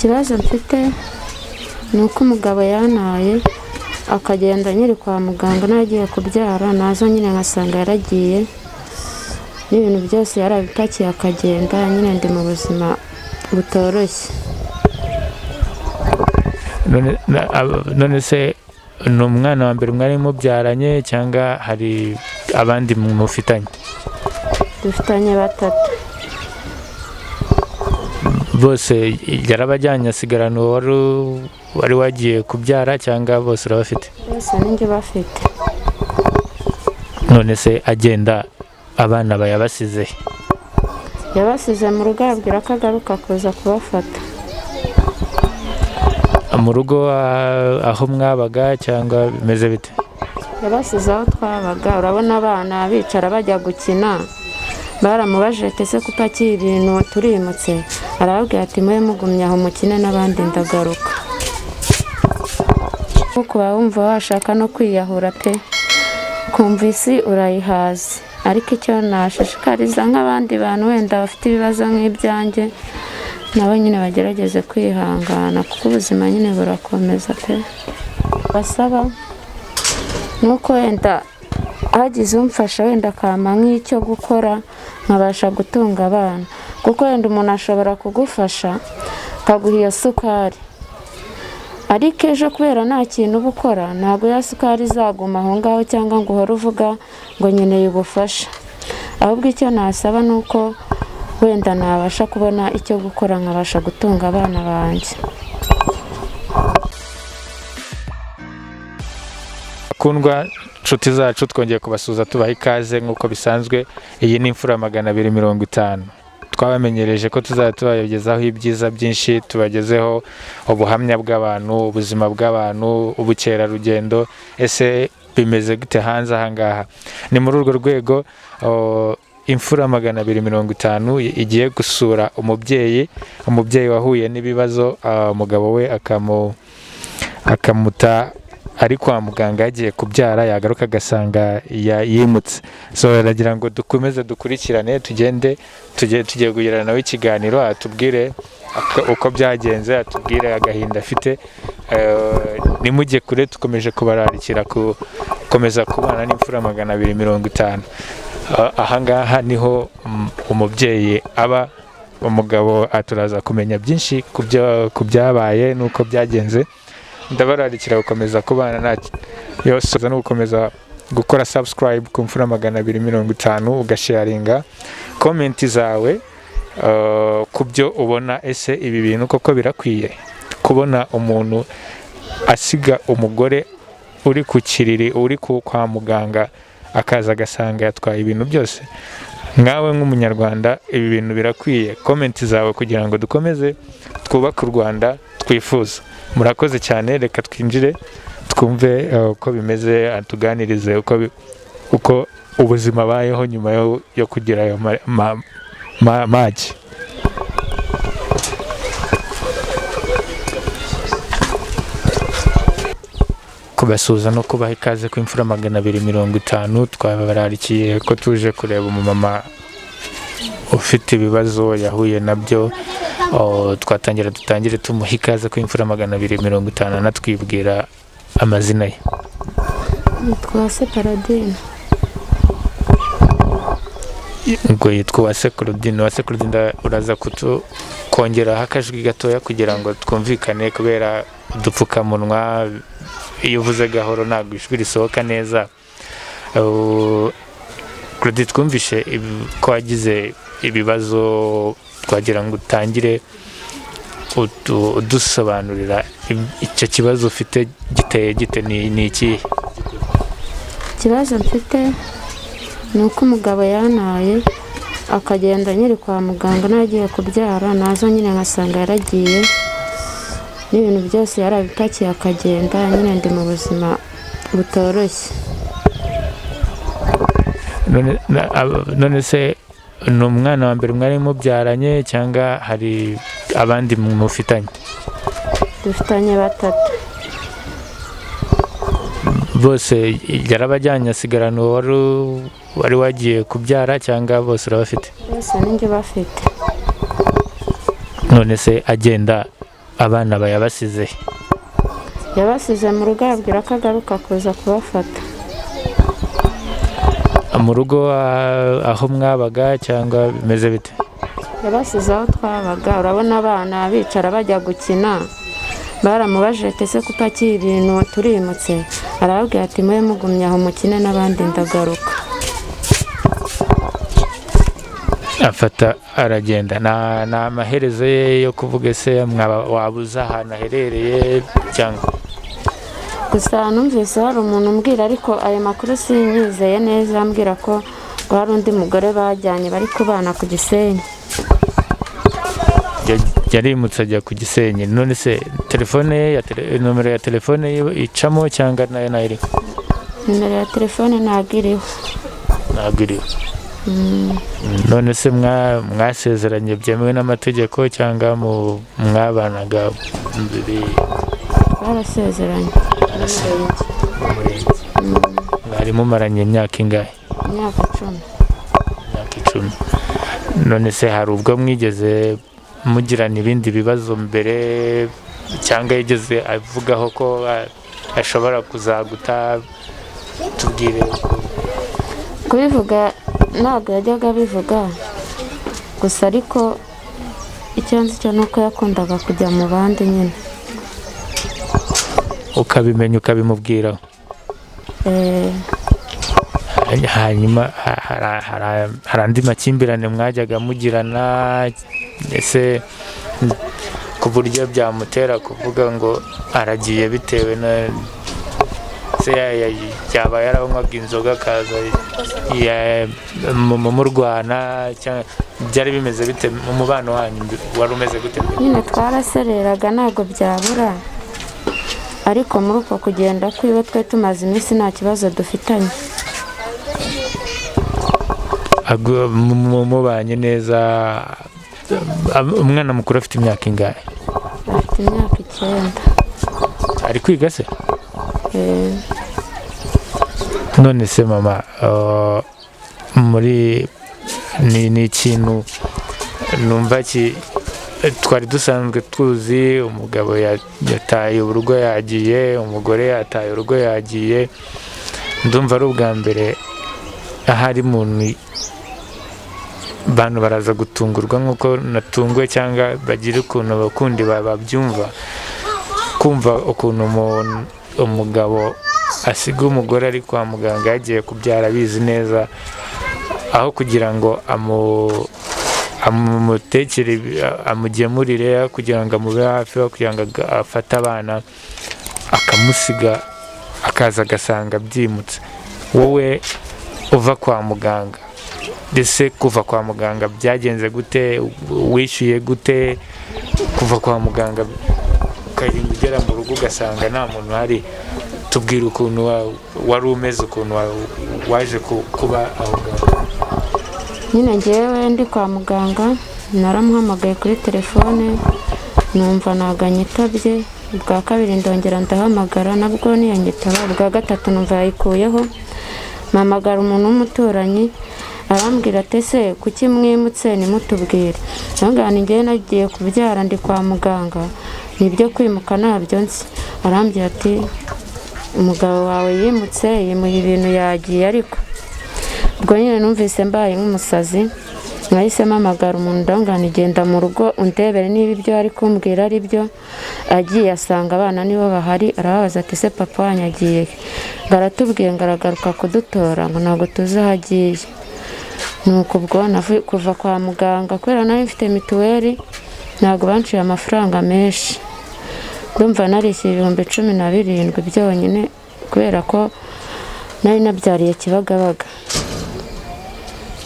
Ikibazo mfite ni uko umugabo yantaye akagenda nkiri kwa muganga nagiye kubyara, naza nyine nkasanga yaragiye n'ibintu byose yarabipakiye akagenda, nyine ndi mu buzima butoroshye. None se ni umwana wa mbere mwari mubyaranye cyangwa hari abandi mufitanye? Dufitanye batatu. Bose yarabajyanye asigarana uwo wari wagiye kubyara cyangwa bose urabafite? Bose ninjye bafite. None se agenda abana bayabasize? Yabasize mu rugo ababwira ko agaruka kuza kubafata. Mu rugo aho mwabaga cyangwa bimeze bite? Yabasize aho twabaga. Urabona abana bicara bajya gukina, baramubajije ati ese ko upakiye ibintu turimutse? Arababwira ati mube mugumye aho mukine n'abandi ndagaruka. Kuko uba wumva washaka no kwiyahura pe, kumva isi urayihaze. Ariko icyo nashishikariza nk'abandi bantu wenda bafite ibibazo nk'ibyanjye, nabo nyine bagerageze kwihangana kuko ubuzima nyine burakomeza pe. Basaba nuko wenda hagize umfasha wenda akampa nk'icyo gukora nkabasha gutunga abana, kuko wenda umuntu ashobora kugufasha akaguha iyo sukari, ariko ejo kubera nta kintu uba ukora ntabwo ya sukari izaguma aho ngaho cyangwa ngo uhore uvuga ngo nkeneye ubufasha. Ahubwo icyo nasaba ni uko wenda nabasha kubona icyo gukora nkabasha gutunga abana banjye. Kundwa nshuti zacu, twongeye kubasuhuza tubaha ikaze nk'uko bisanzwe. Iyi ni Imfura 250. Twabamenyereje ko tuzajya tubagezaho ibyiza byinshi, tubagezeho ubuhamya bw'abantu, ubuzima bw'abantu, ubukerarugendo, ese bimeze gute hanze aha ngaha. Ni muri urwo rwego Imfura 250 igiye gusura umubyeyi wahuye n'ibibazo, umugabo we akamuta ari kwa muganga yagiye kubyara, yagaruka agasanga yimutse. So aragira ngo dukomeze dukurikirane, tugende tugiye kugirana nawe ikiganiro, atubwire uko byagenze, atubwire agahinda afite. Nimujye kure, dukomeje kubararikira gukomeza kubana n'Imfura 250. Aha ngaha niho umubyeyi aba, umugabo aturaza kumenya byinshi ku byabaye n'uko byagenze. Ndabararikira gukomeza kubana natwe yose no gukomeza gukora subscribe ku Mfura 250, ugasharinga comment zawe ku byo ubona. Ese ibi bintu koko birakwiye kubona umuntu asiga umugore uri ku kiriri, uri kwa muganga, akaza agasanga yatwaye ibintu byose? Nkawe nk'umunyarwanda ibi bintu birakwiye? Comment zawe kugira ngo dukomeze twubake u Rwanda twifuza. Murakoze cyane, reka twinjire twumve uko bimeze, atuganirize uko ubuzima abayeho nyuma yo kugira ayo magi. Kubasuhuza no kubaha ikaze ku Imfura 250, twabararikiye ko tuje kureba umumama ufite ibibazo yahuye nabyo. Twatangira dutangire tumuha ikaze ku Imfura 250, anatwibwira amazina ye. Nitwa Uwase Paradine. Ubwo yitwa Uwase Claudine. Uwase Claudine, uraza kongeraho akajwi gatoya kugira ngo twumvikane, kubera udupfukamunwa iyo uvuze gahoro ntabwo ijwi risohoka neza. Claudine, twumvishe ko wagize ibibazo, twagira ngo utangire udusobanurira icyo kibazo ufite giteye gite, ni ikihe? Ikibazo mfite ni uko umugabo yantaye akagenda nkiri kwa muganga nagiye kubyara, naza nyine nkasanga yaragiye n'ibintu byose yarabipakiye akagenda, nyine ndi mu buzima butoroshye. None se ni umwana wa mbere mwari mubyaranye cyangwa hari abandi mufitanye? Dufitanye batatu. Bose yarabajyanye asigarana uwo wari wagiye kubyara cyangwa bose urabafite? Bose ninjye bafite. None se agenda Abana bayabasize? Yabasize mu rugo, ababwira ko agaruka kuza kubafata. Mu rugo aho mwabaga cyangwa bimeze bite? Yabasize aho twabaga. Urabona abana bicara bajya gukina, baramubajije ati: "Ese kupakiye ibintu turimutse?" Arababwira ati: "Mube mugumye aho mukine n'abandi, ndagaruka." Afata aragenda. Ni amaherezo ye yo kuvuga ese mwaba wabuze ahantu aherereye cyangwa? Gusa numvise hari umuntu umbwira, ariko ayo makuru sinyizeye neza, ambwira ko ngo hari undi mugore bajyanye bari kubana ku Gisenyi. Yarimutse ajya ku Gisenyi. None se telefone ye nomero ya telefone ye icamo cyangwa nayo nayo iriho? Nimero ya telefone ntabwo iriho. Ntabwo iriho. None se mwasezeranye byemewe n'amategeko cyangwa mwabanaga Barasezeranye. Mu murenge? Mwari mumaranye imyaka ingahe? Imyaka 10. Imyaka 10. None se hari ubwo mwigeze mugirana ibindi bibazo mbere, cyangwa yigeze avugaho ko ashobora kuzaguta? Tubwire. Kubivuga ntabwo yajyaga abivuga gusa, ariko icyo nzi cyo ni uko yakundaga kujya mu bandi nyine. Ukabimenya ukabimubwiraho? Eh. Hanyuma hari andi makimbirane mwajyaga mugirana ese, ku buryo byamutera kuvuga ngo aragiye bitewe na se yaba yaranywaga inzoga akaza murwana, cyangwa byari bimeze bite mu mubano wanyu? Wari umeze gute mbere? Nyine twarasereraga, ntabwo byabura, ariko muri uko kugenda kwiwe twe tumaze iminsi nta kibazo dufitanye. Mubanye neza. Umwana mukuru afite imyaka ingahe? Afite imyaka 9. Ari kwiga se? Eh. None se mama, muri ni ikintu numva twari dusanzwe tuzi, umugabo yataye urugo yagiye, umugore yataye urugo yagiye. Ndumva ari ubwa mbere ahari umuntu abantu baraza gutungurwa nk'uko natunguwe, cyangwa bagira ukuntu abakundi babyumva, kumva ukuntu umugabo asiga umugore ari kwa muganga yagiye kubyara abizi neza, aho kugira ngo amutekere, amugemurire, aho kugira ngo amube hafi, aho kugira ngo afate abana, akamusiga akaza agasanga byimutse. Wowe uva kwa muganga, ese kuva kwa muganga byagenze gute? Wishyuye gute kuva kwa muganga ukarinda ugera mu rugo ugasanga nta muntu uhari? Tubwire ukuntu wari umeze, ukuntu waje kuba aho ngaho. Nyine ngewe ndi kwa muganga naramuhamagaye kuri telefone, numva ntabwo anyitabye. Ubwa kabiri ndongera ndahamagara, nabwo ntiyanyitaba. Ubwa gatatu numva yayikuyeho. Mpamagara umuntu w'umuturanyi, arambwira ati: "Ese kuki mwimutse ntimutubwire?" Ndamubwira nti: "Ngewe nagiye kubyara, ndi kwa muganga, nibyo kwimuka ntabyo nzi." Arambwira ati: "Umugabo wawe yimutse, yimuye ibintu yagiye." Ariko ubwo nyine numvise mbaye nk'umusazi. Nahise mpamagara umuntu, ndamubwira nti: "Genda mu rugo undebere niba ibyo ari kumbwira ari byo." Agiye asanga abana nibo bahari, arababaza ati: "Ese papa wanyu agiye he?" Ngo aratubwiye ngo aragaruka kudutora, ngo ntabwo tuzi aho agiye. Nuko ubwo navuye kuva kwa muganga, kubera nari mfite mituweli ntabwo banciye amafaranga menshi. Ndumva narishyuye 17,000 byonyine, kubera ko nari nabyariye Kibagabaga.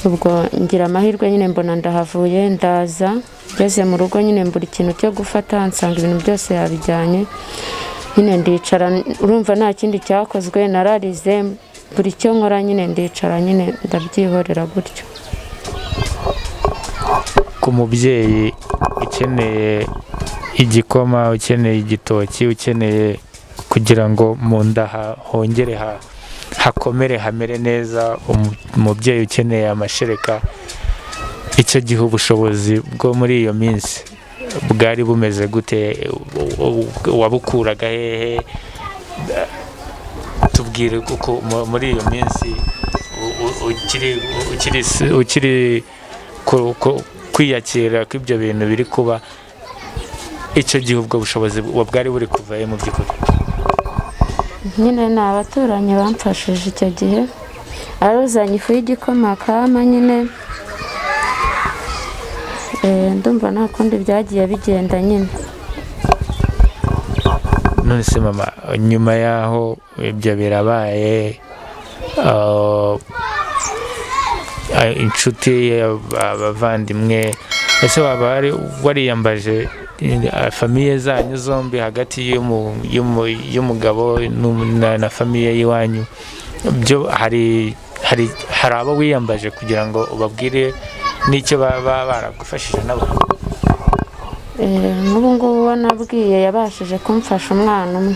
Ubwo ngira amahirwe nyine mbona ndahavuye, ndaza ngeze mu rugo nyine mbura ikintu cyo gufata, nsanga ibintu byose yabijyanye. Nyine ndicara, urumva nta kindi cyakozwe, nararize buri cyo nkora, nyine ndicara, nyine ndabyihorera gutyo. Ku mubyeyi ukeneye igikoma, ukeneye igitoki, ukeneye kugira ngo mu nda hongere hakomere hamere neza, umubyeyi ukeneye amashereka, icyo gihe ubushobozi bwo muri iyo minsi bwari bumeze gute? Wabukuraga hehe? Tubwire kuko muri iyo minsi ukiri kwiyakira ko ibyo bintu biri kuba, icyo gihe ubwo bushobozi bwari buri kuvayo mu by'ukuri? Nyine ni abaturanyi bamfashije icyo gihe, aruzanye ifu y'igikoma kama nyine, ndumva nta kundi byagiye bigenda nyine. None se mama, nyuma y'aho ibyo birabaye, inshuti, abavandimwe, ese waba wariyambaje famiye zanyu zombi hagati y'umugabo na famiye y'iwanyu, byo hari abo wiyambaje kugira ngo ubabwire n'icyo baba baragufashije nabo? Nk'ubu ngubu nabwiye yabashije kumfasha umwana umwe,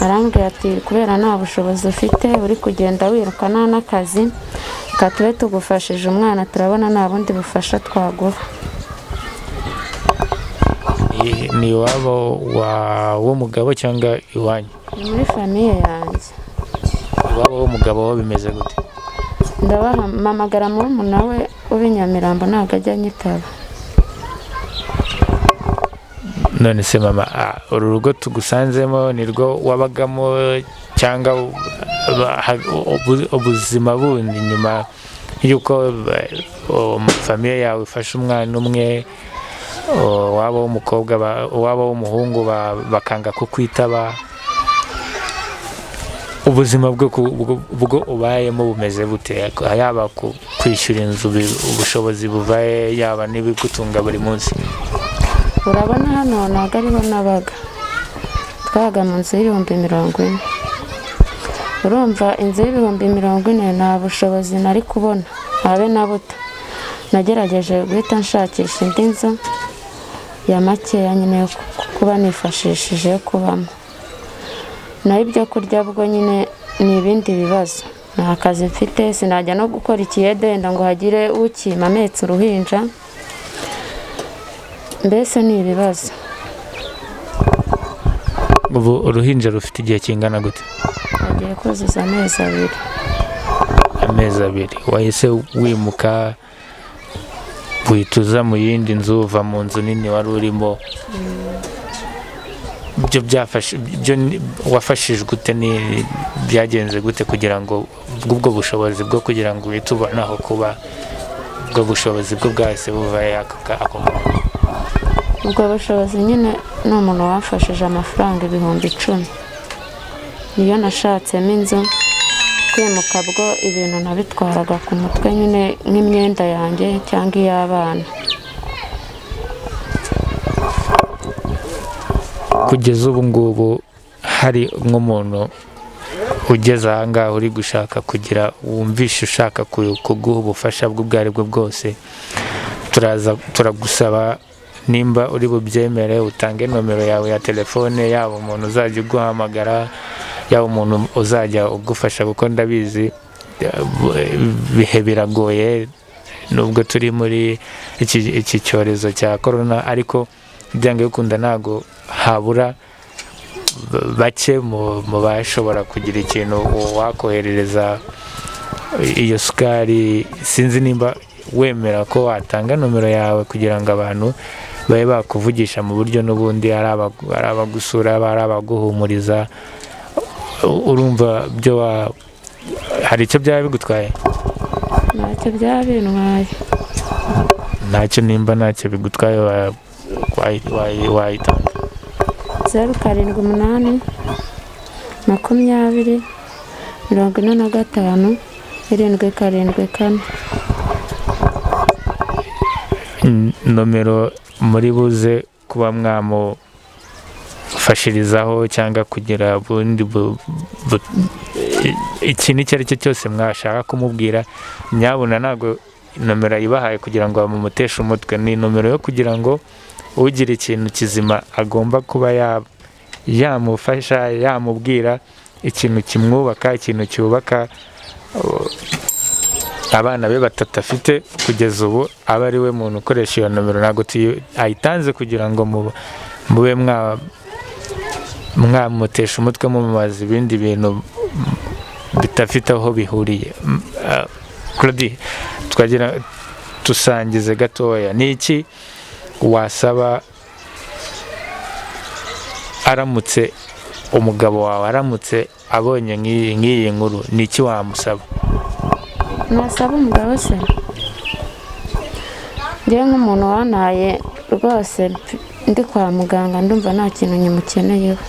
arambwira ati kubera nta bushobozi ufite uri kugenda wiruka nta n'akazi, reka tube tugufashije umwana, turabona nta bundi bufasha twaguha. Ni iwabo w'umugabo cyangwa iwanyu? Ni muri famiye yanjye. Iwabo w'umugabo wo bimeze gute? Ndabahamagara murumuna we uba i Nyamirambo, ntabwo ajya anyitaba. None se mama, uru rugo tugusanzemo ni rwo wabagamo cyangwa ubuzima bundi nyuma y'uko famiye yawe ifashe umwana umwe, waba w'umukobwa waba w'umuhungu bakanga kukwitaba, ubuzima bwo ubayemo bumeze bute? Yaba kwishyura inzu ubushobozi buvaye, yaba n'ibigutunga buri munsi? Urabona hano ntabwo ariho nabaga, twabaga mu nzu y'40,000. Urumva inzu y'40,000 nta bushobozi nari kubona habe na buto. Nagerageje guhita nshakisha indi nzu ya makeya nyine kuba nifashishije kubamo, naho ibyo kurya bwo nyine ni ibindi bibazo. Nta kazi mfite, sinajya no gukora ikiyede wenda ngo hagire ukima ametse uruhinja, mbese ni ibibazo. Ubu uruhinja rufite igihe kingana gute? Agiye kuzuza amezi 2. Amezi 2. Wahise wimuka wituza mu yindi nzu, uva mu nzu nini wari urimo? Ibyo byafashe, ibyo wafashijwe gute, ni byagenze gute kugira ngo ubwo bushobozi bwo kugira ngo uhite ubona aho kuba, ubwo bushobozi bwo bwahise buva ako kanya? Ubwo bushobozi nyine ni umuntu wamfashije amafaranga 10,000, niyo nashatsemo inzu. Kwimuka bwo ibintu nabitwaraga ku mutwe nyine, nk'imyenda yanjye cyangwa iy'abana. Kugeza ubu ngubu hari nk'umuntu ugeze aha ngaha uri gushaka kugira wumvishe ushaka kuguha ubufasha bw'ubwo ari bwo bwose, turagusaba nimba uri bubyemere utange nomero yawe ya telefone, yaba umuntu uzajya uguhamagara, yaba umuntu uzajya ugufasha, kuko ndabizi bihe biragoye nubwo turi muri iki cyorezo cya corona, ariko byanga bikunda ntago habura bake mu bashobora kugira ikintu wakoherereza iyo sukari. Sinzi nimba wemera ko watanga nomero yawe kugira ngo abantu babe bakuvugisha mu buryo n'ubundi, ari abagusura, ari abaguhumuriza. Urumva byo hari icyo byaba bigutwaye? Ntacyo byaba bintwaye. Ntacyo, nimba ntacyo bigutwaye wayitanga. 0 7 8 20 45 7 7 4. Nomero muri buze kuba mwamufashirizaho cyangwa kugira bundi ikintu icyo ari cyo cyose mwashaka kumubwira, nyabuna ntabwo nomero ayibahaye kugira ngo bamumuteshe umutwe, ni nomero yo kugira ngo ugira ikintu kizima agomba kuba yamufasha, yamubwira ikintu kimwubaka, ikintu cyubaka. Abana be batatu afite kugeza ubu aba ari we muntu ukoresha iyo nomero. Ntabwo ayitanze kugira ngo mube mwamutesha umutwe mumubaza ibindi bintu bidafite aho bihuriye. Claudie, twagira tusangize gatoya, ni iki wasaba aramutse umugabo wawe aramutse abonye nk'iyi nkuru, ni iki wamusaba? Nasaba umugabo se, njyewe nk'umuntu wantaye rwose ndi kwa muganga, ndumva nta kintu nyimukeneyeho.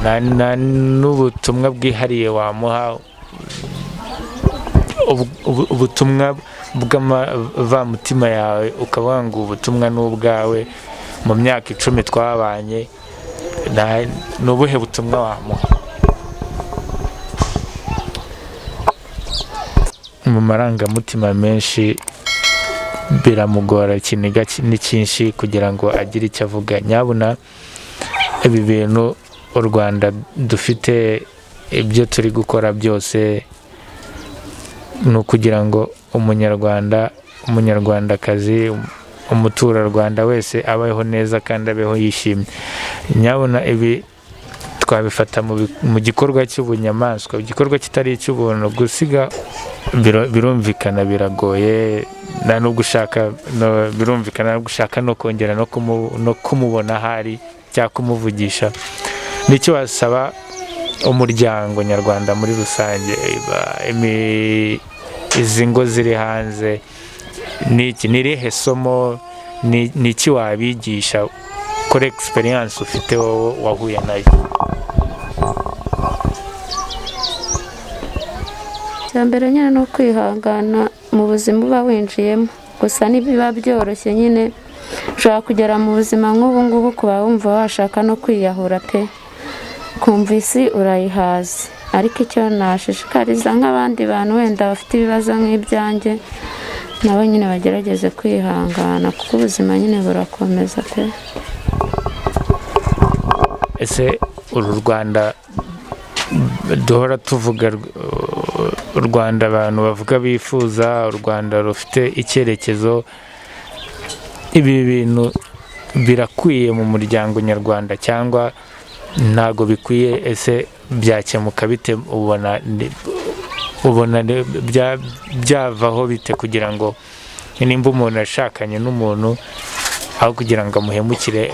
Nta n'ubutumwa bwihariye wamuha, ubutumwa bw'amavamutima yawe, ukavuga ngo ubutumwa ni ubwawe mu myaka 10 twabanye, ni ubuhe butumwa wamuha? Mu marangamutima menshi biramugora, ikiniga ni cyinshi kugira ngo agire icyo avuga. Nyabuna ibi bintu u Rwanda dufite, ibyo turi gukora byose ni ukugira ngo umunyarwanda, umunyarwandakazi, umuturarwanda wese abeho neza kandi abeho yishimye. Nyabuna ibi twabifata mu gikorwa cy'ubunyamaswa, igikorwa kitari icy'ubuntu. Gusiga birumvikana biragoye, nta nubwo ushaka, birumvikana gushaka no kongera no kumubona ahari cyangwa kumuvugisha. Nicyo wasaba umuryango nyarwanda muri rusange, izi ngo ziri hanze, ni irihe somo, ni iki wabigisha kuri experience ufite wowe wahuye nayo? Icya mbere nyine ni ukwihangana mu buzima uba winjiyemo, gusa ntibiba byoroshye nyine, ushobora kugera mu buzima nk'ubu ngubu kuba wumva washaka no kwiyahura pe, kumva isi urayihaze. Ariko icyo nashishikariza nk'abandi bantu wenda bafite ibibazo nk'ibyanjye, nabo nyine bagerageze kwihangana kuko ubuzima nyine burakomeza pe. Ese uru Rwanda duhora tuvuga, u Rwanda abantu bavuga bifuza, u Rwanda rufite icyerekezo, ibi bintu birakwiye mu muryango nyarwanda cyangwa ntago bikwiye? Ese byakemuka bite? Ubona byavaho bite kugira ngo nimba umuntu ashakanye n'umuntu, aho kugira ngo amuhemukire,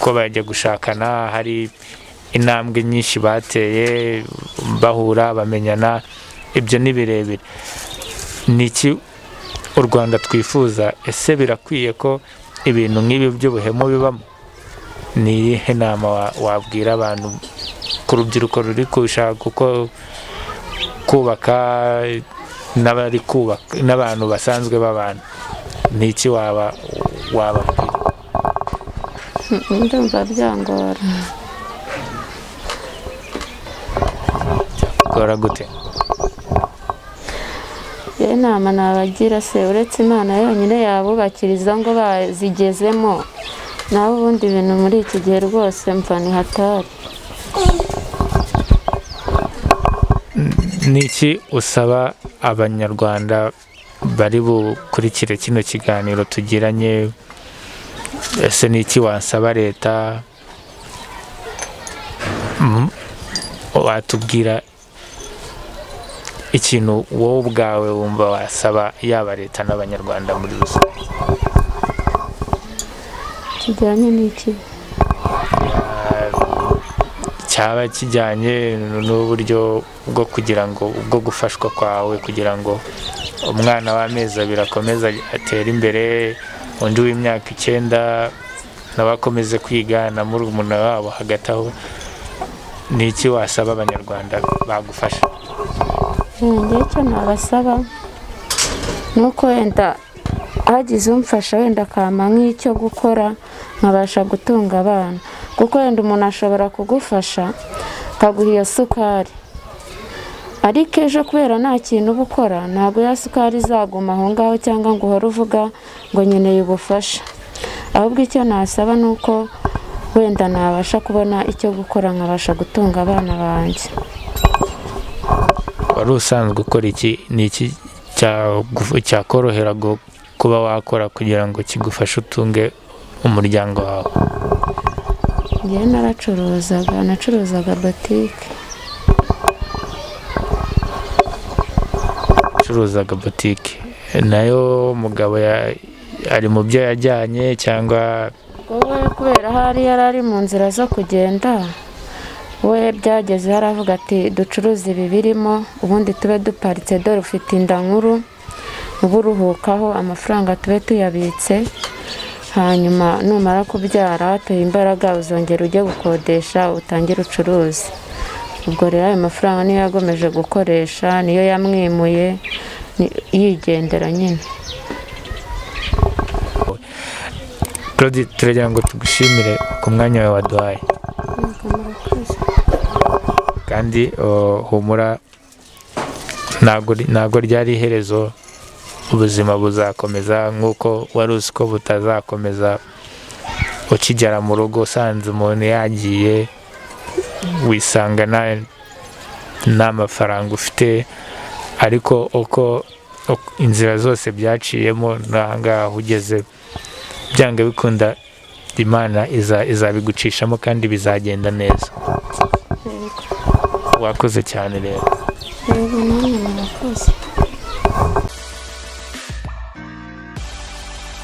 ko bajya gushakana hari intambwe nyinshi bateye bahura bamenyana, ibyo ni birebire. Ni iki u Rwanda twifuza? Ese birakwiye ko ibintu nk'ibi by'ubuhemu bibamo? Ni iyihe nama wabwira abantu ku rubyiruko ruri gushaka kuko kubaka n'abari kubaka n'abantu basanzwe babana, ni iki wababwira? Ndumva byangora. Byakugora gute? Inama nabagira se, uretse Imana yonyine yabubakiriza ngo bazigezemo, naho ubundi ibintu muri iki gihe rwose mva ni hatari. Ni iki usaba abanyarwanda bari bukurikire kino kiganiro tugiranye? Ese ni iki wasaba leta? Watubwira ikintu wowe ubwawe wumva wasaba yaba leta n'abanyarwanda muri rusange kijyanye n'iki? Cyaba kijyanye n'uburyo bwo kugira ngo bwo gufashwa kwawe, kugira ngo umwana w'amezi 2 akomeze atere imbere, undi w'imyaka 9 nawe akomeze kwiga, na murumuna wabo hagati aho. Ni iki wasaba abanyarwanda bagufasha? Njye icyo nabasaba ni uko wenda hagize umfasha, wenda akampa nk'icyo gukora nkabasha gutunga abana, kuko wenda umuntu ashobora kugufasha akaguha iyo sukari, ariko ejo kubera nta kintu uba ukora, ntabwo ya sukari izaguma aho ngaho cyangwa ngo uhore uvuga ngo nkeneye ubufasha. Ahubwo icyo nasaba ni uko wenda nabasha kubona icyo gukora nkabasha gutunga abana banjye. Wari usanzwe ukora iki? Ni iki cyakorohera kuba wakora kugira ngo kigufashe utunge umuryango wawe? Njyewe naracuruzaga, nacuruzaga botike. Ucuruzaga botike, nayo umugabo ari mu byo yajyanye cyangwa? Wowe kubera ahari yari ari mu nzira zo kugenda, we byageze aravuga ati ducuruze ibi birimo ubundi tube duparitse, dore ufite inda nkuru, ubu uruhukaho amafaranga tube tuyabitse, hanyuma numara kubyara wateye imbaraga uzongera ujye gukodesha utangire ucuruze. Ubwo rero ayo mafaranga niyo yagomeje gukoresha, niyo yamwimuye yigendera nyine. Claude, turagira ngo tugushimire ku mwanya wawe waduhaye, kandi humura, ntabwo ryari iherezo, ubuzima buzakomeza nk'uko wari uzi ko butazakomeza. Ukigera mu rugo usanze umuntu yagiye, wisanga nta mafaranga ufite, ariko uko inzira zose byaciyemo n'ahangaha ugeze, byanga bikunda Imana izabigucishamo kandi bizagenda neza. Wakoze cyane rero. Yego, namwe murakoze.